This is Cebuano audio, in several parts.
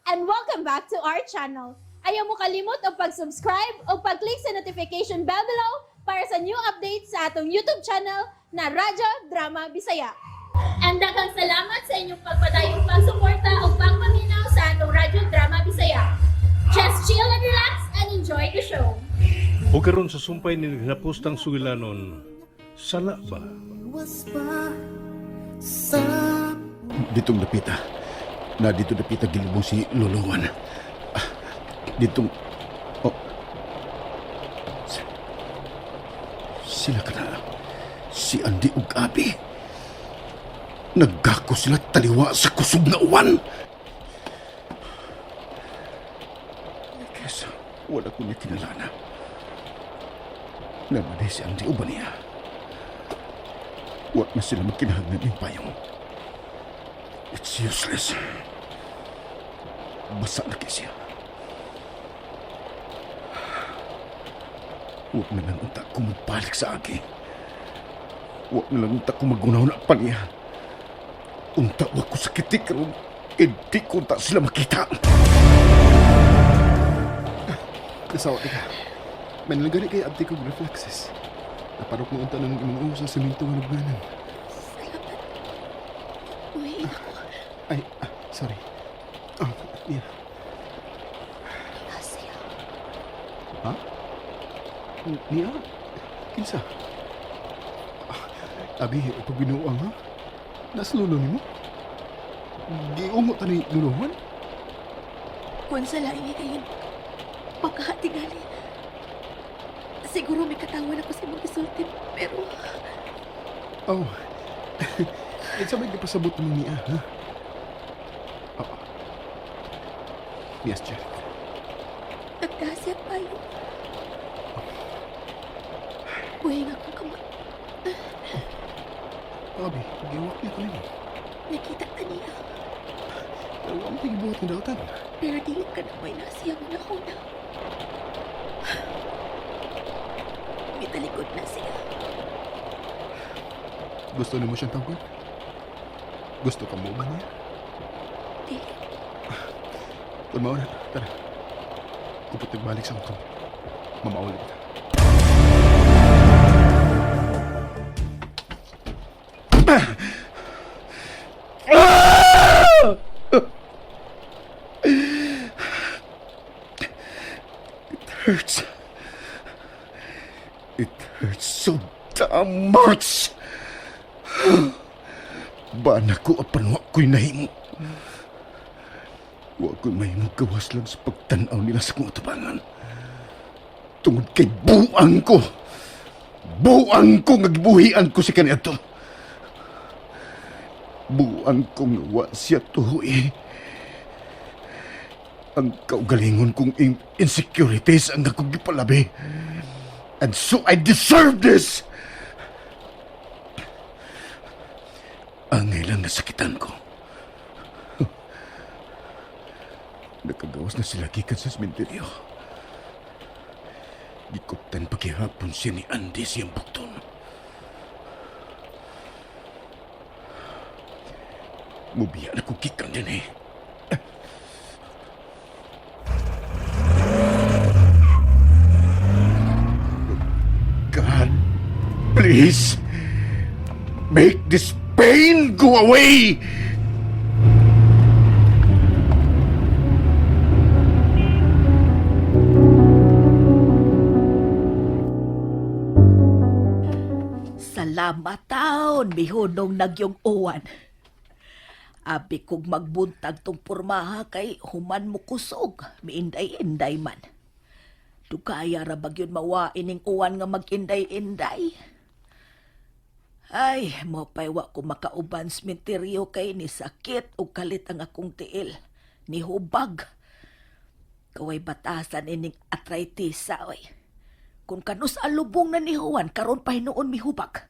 And welcome back to our channel. Ayaw mo kalimot og pag-subscribe o pag-click sa notification bell below para sa new updates sa atong YouTube channel na Radyo Drama Bisaya. And daghang salamat sa inyong pagpadayong pagsuporta o pagpaminaw sa atong Radyo Drama Bisaya. Just chill and relax and enjoy the show. O karon sa sumpay ni naghapostang sugilanon, sala ba? Ditong dapita. Na dito dapita gilubong si Luluan. Ah, ditong... Oh. Sila ka na. Si Andy ug Abi. Naggako sila taliwa sa kusog na uwan. Kesa wala ko niya kinalana. Namanay si Andy uban niya. Wa na sila magkinahanglan ng payong. It's useless. Basa na kay siya. Huwag na lang unta ko mabalik sa aki. Huwag na lang unta ko magunaw na pa niya. Unta wa ko sakiti karon. Hindi ko unta sila makita. Nasawa ka. May nalagari kay abdi kog reflexes. Naparok mo unta ng imong ulo sa simento nga nagnanan. Salamat. Uy, ako. Ay, sorry. Oh, niya. Siya. Ha? Niya? Kinsa? Abi, pagbinuang ha? Nas lulo nimo? Giungo ta ni luluhan? Kung sa laing kayo, pagkahatingali. Siguro may katawan ako sa imong isulti, pero Oh. Kinsa may gipasabot mo niya, ha? Oh. Yes, Jack. nagdasya payo. Buhay nga akong kamot. Abi, giwak niya ko nimo. Nakita ta niya, Pero wa mo gibuhat nga dautan. pero dili ka na may nasiya mo na na. Mitalikod na siya. Gusto nimo siyang tawgon? Gusto ka mo ba niya? Dili. Kung mao na, tara. Kupot nagbalik sa akong kampo. Mamauli kita. It hurts. It hurts so damn much. Bana ko apan wa ko'y nahimo. Wa ko'y mahimo gawas lang sa pagtanaw nila sa kong atubangan. Tungod kay buang ko. Buang ko nga gibuhian ko si kaniadto. Buang ko nga wa siya tuhoy. Ang kaugalingon kong insecurities ang akong gipalabi. And so I deserve this! Ang ilang nasakitan ko. Nakagawas na sila gikan sa sementeryo. Gikuptan pagihapon siya ni Andy siyang bukton. Mubiya na ko gikan din eh. God, please, make this pain go away! Salamat taon, mihunong nagyong uwan. Abi kog magbuntag tong pormaha kay human mo kusog, miinday-inday man. Dugaya ra bagyon mawain ning uwan nga mag-inday-inday. Ay, mo pa'y wa ko makauban sementeryo kay ni sakit o kalit ang akong tiil. Ni hubag. Kaway batasan ining arthritis sa oy. Kung kanus alubong na ni Juan, karon pa hinuon mihubag.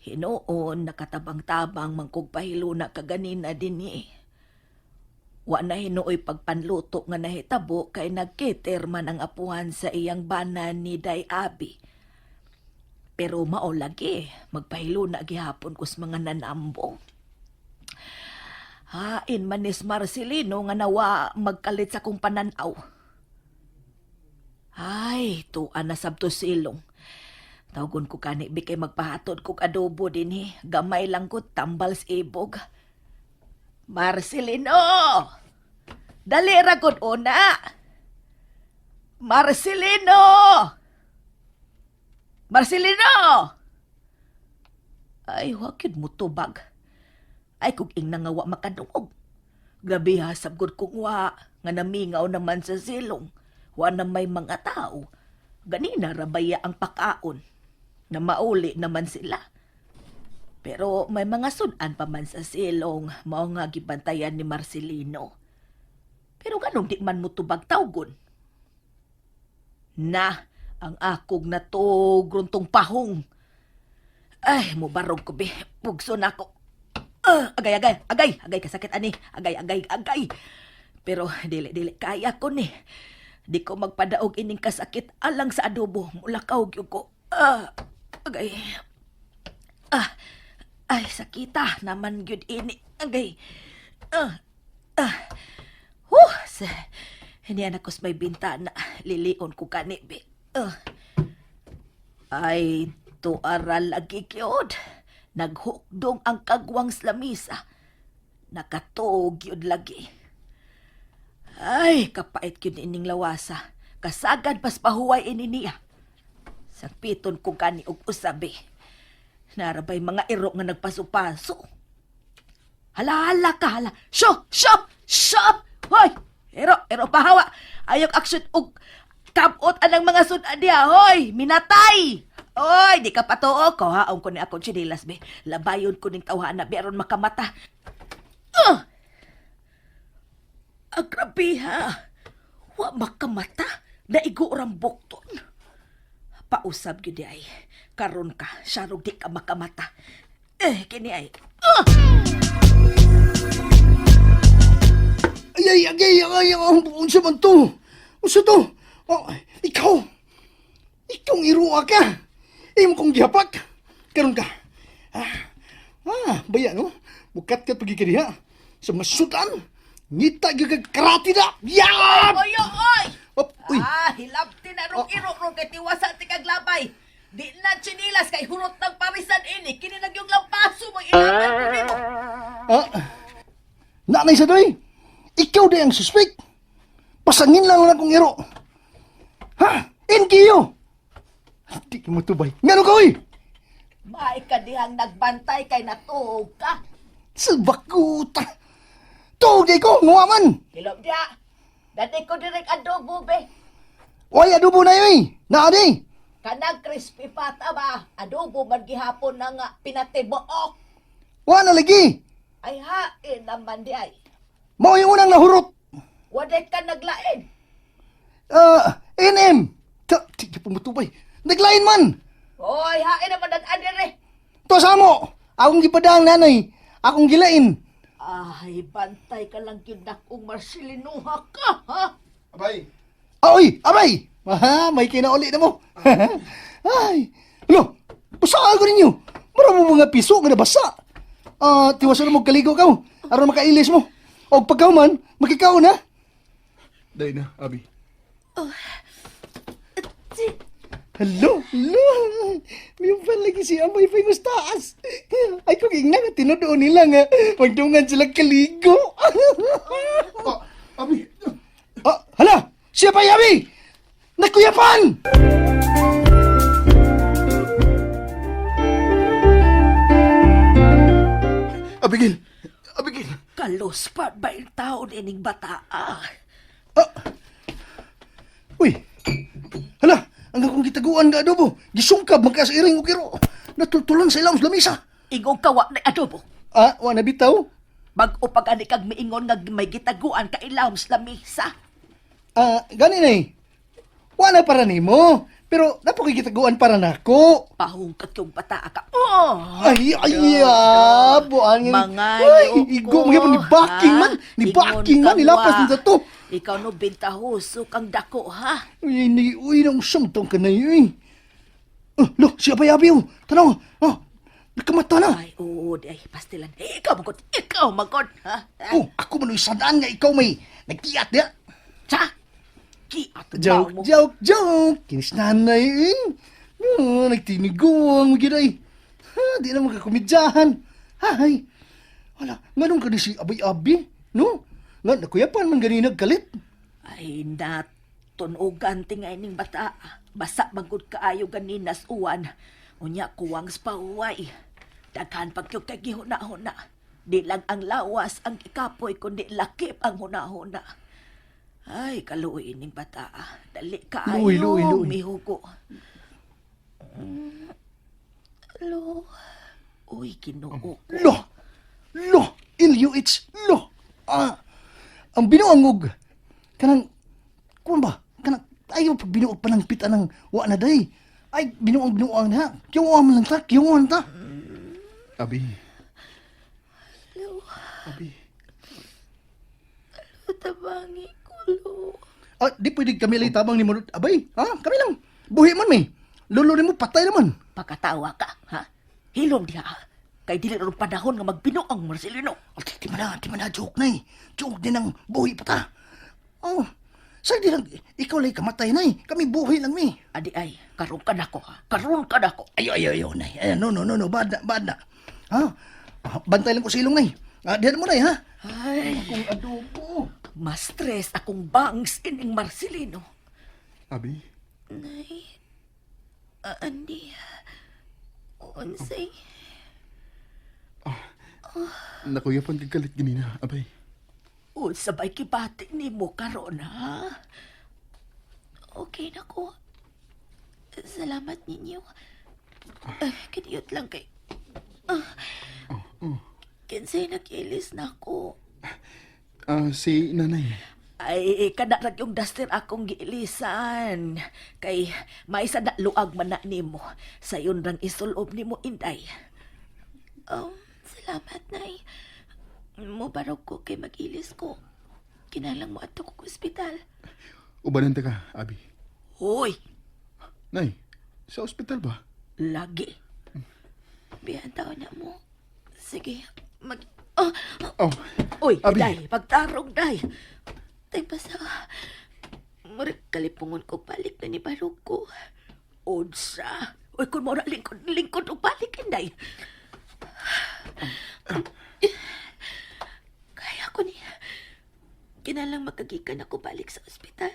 Hinuon, nakatabang-tabang mangkog pahiluna kaganina din eh. Wa na hinuoy pagpanluto nga nahitabo kay nagketer man ang apuhan sa iyang bana ni Day Abi. Pero mao lagi, magpahiluna gihapon kus mga nanambong. Hain manis Marcelino nga nawa magkalit sa kong pananaw. Ay, tuan na sabto silong. Tawgon ko kani bi kay magpahatod kog adobo dinhi. Gamay lang ko tambal sa ibog. Marcelino! Dali ra gud una. Marcelino! Marcelino! Ay, wa gyud mo tubag. Ay, kung ing nangawa makadungog. Grabe ha, sabgod kong wa, nga namingaw naman sa silong. Wa na may mga tao. Ganina rabaya ang pakaon. Na mauli naman sila. Pero may mga sudan pa man sa silong, mao nga gibantayan ni Marcelino. Pero ganong di man mo tubag tawgon. Na, ang akog na to, gruntong pahong. Ay, mubarog ko be. Pugso na ako. Ah, agay, agay, agay, agay, kasakit ani. Agay, agay, agay. Pero dili, dili, kaya ko ni. Di ko magpadaog ining kasakit alang sa adobo. Mulakaw gyud ko. Ah, agay. Ah, ay, sakita naman gyud ini. Agay. Ah, ah. Huh, sa, hindi na ko sa may bintana. Lilion ko kani, be. Ah. Ay, tuara lagi gyud. Naghukdong ang kagwang sa lamisa. Nakatuog gyud lagi. Ay, kapait gyud ining lawasa. Kasagad pas pahuway ini niya. Sagpiton ko gani og usabi. Narabay mga iro nga nagpaso-paso. Hala, hala ka, hala. Sho, sho, sho! Hoy! Ero, ero pahawa. Ayok action og kabot anang mga sudan diha, hoy! Minatay! Oy, di ka patuo. Kuhaon ko ni akong chinilas, be. Labayon ko ning tawhana, be, aron makamata. Ah! Ang grabe, ha? Wa makamata. Naigo orang bukton. Pausab gyud di ay. Karon ka, sarog di ka makamata. Eh, kini ay. Ah! Ay, ay, ay, ay, ay, ay, unsa man to? Unsa to? Oh, ikaw! Ikaw ang iruwa ka! Imo kong gihapak! Karon ka! Ah, ah, baya no? Bukat ka pagikiriha. Sa masudan! Ngita gyud kag karate na! Yap! Oy, oy! Op, uy! Ah, hilabti na rong iro rong kay tiwasa ti kaglabay. Di na chinilas kay hurot ng parisan ini. Kini nagyong lampaso mo ilabay ko nimo. Ah, nanay sa doy! Ikaw di ang suspect! Pasangin lang lang kong iro! Ha? NKU! Di ka mo tubay. Ngano ka, uy? Maay ka dihang nagbantay kay natuog ka. Sa bakuta! Tuog di ko, nguwa man! Hilom diha. Dati ko direk adobo be. Way, adobo na yun eh! Naadi! Kanang crispy pata ba? Adobo man gihapon na nga pinatibuok. Wa na lagi! Ay hain naman di ay. Mao yung unang nahurot! Waday ka naglain. Ah, NM! Ta, di ka pumutubay. Naglain man! Hoy, hain naman ang adere. To sa mo! Akong gipadang nanay! Akong gilain! Ay, bantay ka lang yun akong Marcelinuha ka, ha? Abay! Ah, oy! Abay! Aha, may kinauli na mo! Ay! Lo! Basa ko ninyo! Mura mo mga piso nga nabasa! Ah, tiwasan mo kaligo ka mo. Aron makailis mo. Og pagkauman, makikaon ha. Dahil na, Abi. Hello, hello. May pa lagi si Amay pa yung taas. Ay, kung ingna nga, tinudoon nila nga. Pagdungan sila kaligo. Ah, Abi! Ah, hala! Siya pa, Yabi! Nakuyapan! Abigail! Abigail! Kaluspat ba yung taon ining bata, ah? Ah! Uy! Hala! Ang akong gitaguan nga adobo. Gisungkab magka sa iring ukiro. Natultulan sa ilang sa lamisa. Igong kawa na adobo. Ah, wa na bitaw. Bag-o pag ani kag miingon nga may gitaguan ka ilawom sa lamisa. Ah, gani na eh. Wa na para nimo. Pero napokoy gitaguan para nako. Pahong ka yung bata ka. Oh! Ay, ay, ah, buang Mga Ay, igo, mga ni backing man. Ni backing man, nilapas ni to. Ikaw no bintahuso kang dako ha. Uy, ni, uy, nang sumtong ka na yun. Oh, lo, siya pa yabi, oh. Tanaw, oh. Nakamata na. Ay, oo, di ay, pastilan. Eh, ikaw magod, ikaw magod, ha? Oh, ako man sadaan nga ikaw may nagkiat diya. Sa? Kiat Joke, mo. joke, joke. Kinis nanay eh. Oh, nagtiniguang mo gyud ay. Ha, di na makakomedyahan. Hay. Wala, nganong ka ni si Abay-Abi, no? Nga, nakuyapan man gani nagkalit. Ay, na, tunugan tingay ning bata. Basa magod kaayo ganinas uwan. Unya kuwang spaway. Daghan pagkyog kay gihuna-huna. Di lang ang lawas ang ikapoy, kundi lakip ang huna-huna. Ay, kaluoy ning bata. Dali kaayo, Luoy, luoy, luoy. mihugo. Lo, Uy, Ginoo ko. Lo! Lo! L-U-H! Lo! Ah, ang binuang og kanang kuan ba? Kanang ayaw pag binuog pa ng pita ng wa na day. Ay, binuang binuang na. Kiwa man lang ta, kiwa ta. Abi. lo, Abi. lo, tabangi ko, lo. Ah, di pwede kami lang tabang ni mo. Abay, ha? Kami lang. Buhi man may. Lolo ni mo patay naman. Pagkatawa ka, ha? Hilom diha. Kay dili ron panahon nga magbinuang Marcelino. Oh, di man na, di man na, joke na eh. Joke din ang buhi pa ta. Oh, sa di lang, ikaw lang kamatay na eh. Kami buhi lang mi. Adi ay, karon ka nako, ha? Karon ka nako. Ayo, ayo, ayo, nay. Ay, no, no, no, no, bad na, bad na. Ha? Ah, bantay lang ko sa ilong, nay. Ah, diyan mo, nay, ha? Ay, Akong adobo. mas stress akong bangs ining Marcelino. Abi. Nay, Andy, unsay, Nakuyapan kag kalit ganina, abay. Unsa bay kibati nimo karon ha? okay na ko. Salamat ninyo. Ay, kadiyot lang kay... Ah, kinsay nakilis na ako. Ah, si nanay. Ay, kada rag yung duster akong giilisan. Kay may sa na luag man na nimo. Sayon rang isulob nimo inday. Salamat, Nay. Mubarog ko kay mag-ilis ko. Kinalang mo ato ko ospital. Ubanan ta ka, Abi. Hoy, Nay, sa ospital ba? lagi. Biyan taon na mo. Sige, mag... Oh, Oh, Uy, Abi. day, pagtarong day. tagpasa. Murag kalipungon ko balik na ni Barog ko. Unsa? Uy, kun mo na lingkod, lingkod og balik inday. Kaya ko niya. Kinalang makagikan ako balik sa ospital.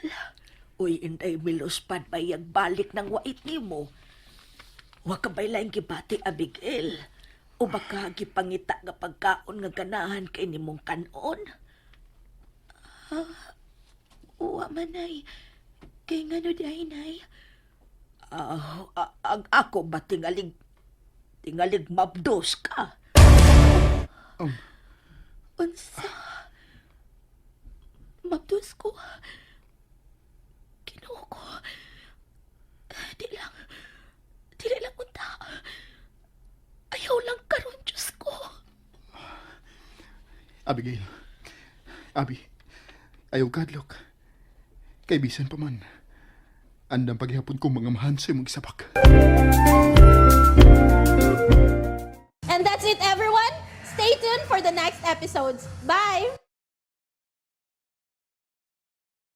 Uy, inday miluspad bayag balik ng wait nimo. Wa ka bay laing gibati, Abigail? O baka gipangita nga pagkaon nga ganahan kay nimong kanon? Uwa man, Nay. Kay nga no di Nay. Ah, ang ako ba tingalig tingalig mabdos ka? Unsa? Mabdos ko. Ginoo ko. Di lang. Dili lang unta. Ayaw lang karon, Diyos ko. Abigail. Abi, ayaw kadlok. Kay bisan pa man. Andam paghihapon kong mga mahan sa imong isabak. And that's it, everyone. Stay tuned for the next episodes. Bye!